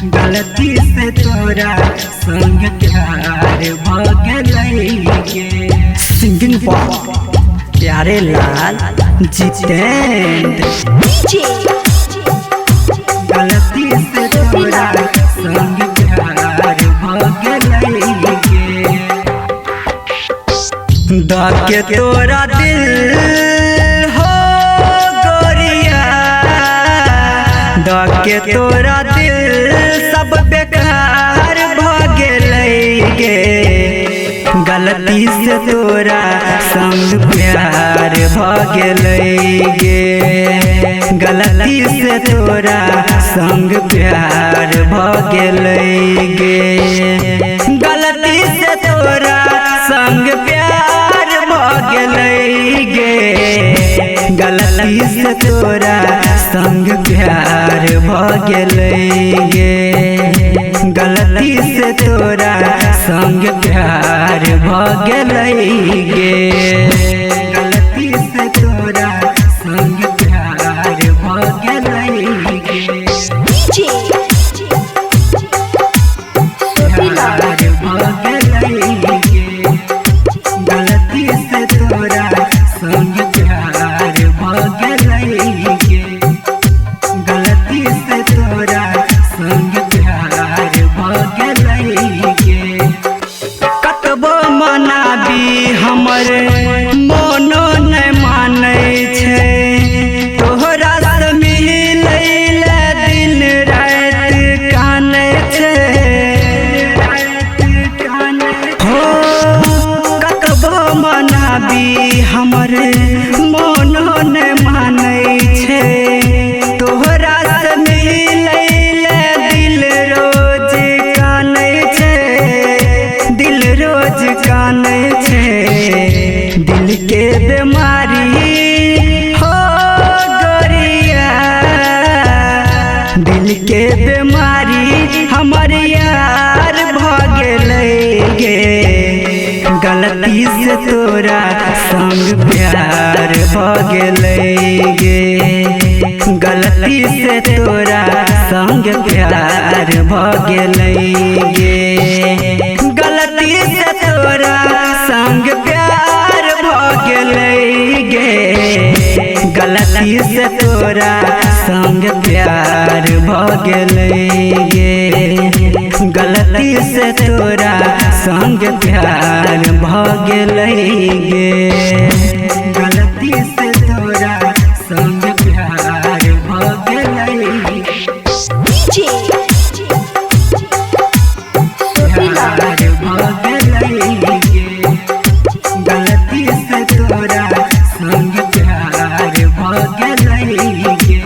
गलती से तोरा संग प्यार भ गेलै गे। सिंगिंग बॉय प्यारे लाल जितेंद्र। डीजे गलती से तोरा संग प्यार भ गेलै गे। दके तोरा दिल हो गोरिया, दके तोरा दिल सब बेकार भ गेलै गे। गलती से तोरा संग प्यार भ गेलै गे। गलती से तोरा संग प्यार भ गेलै गे। गलती से तोरा संग प्यार भ गेलै गे। गलती से तोरा संग प्यार भ गेलै गे। गलती से तोरा संग प्यार भ गेलै गे। गलती से तोरा संग प्यार भ गेलै गे। डीजे प्यार भ गेलै गे। गलती से तोरा संग प्यार भ गेलै गे। गलती से तोरा संग प्यार भ गेलै गे। कतबो मनाबी हमर मोनो नहि मानै छै, तोहरा से मिलै ले दिन राति कानै छै। हो कतबो मनाबी हमर मोनो नहि मानै छै, तोहरा से मिलै ले दिल रोज कानै छै। दिल रोज कानै छै। दिल के बीमारी हो गोरिया, दिल के बीमारी हमर यार भ गेलै गे। गलती से तोरा संग प्यार भ गेलै गे। गलती से तोरा संग प्यार भ गेलै गे। गलती से तोरा संग प्यार भ गेलै गे। गलती से तोरा संग प्यार भ गेलै गे। गलती से तोरा संग प्यार भ गेलै गे। गलती से तोरा संग प्यार भ गेलै। डीजे प्यार भ गेलै गे। गलती से तोरा संग प्यार भ गेलै गे।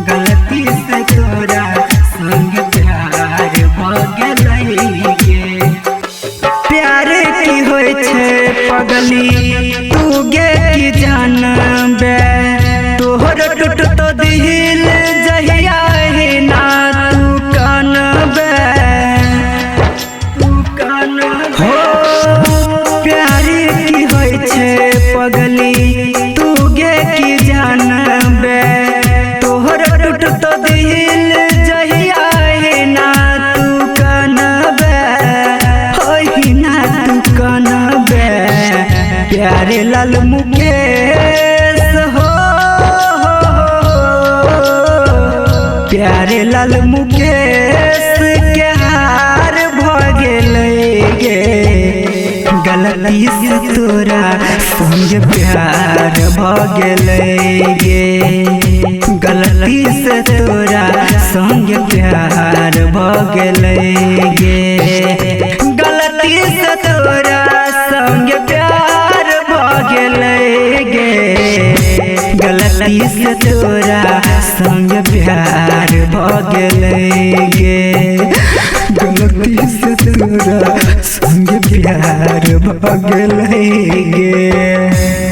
गलती से तोरा संग प्यार भ गेलै गे। प्यार की होइ छै पगली तू गे की जानबे, तोहर टूटतो दिल जहिया ही ना तू कानबे। तू कानबे। हो प्यार की होइ छै पगली तू गे की जानबे, तोहर टूटतो दिल जहिया ही ना तू कानबे। होई ना तू कानबे। प्यारे लाल मुकेश हो, प्यारे लाल मुकेश के हार भ गेलै गे। गलती से तोरा संग प्यार भ गेलै गे। गलती से तोरा संग प्यार भ गेलै गे। गलती से तोरा संग प्यार भ गेलै गे। गलती से तोरा संग प्यार भ गेलै गे। गलती से तोरा संग प्यार भ गेलै गे।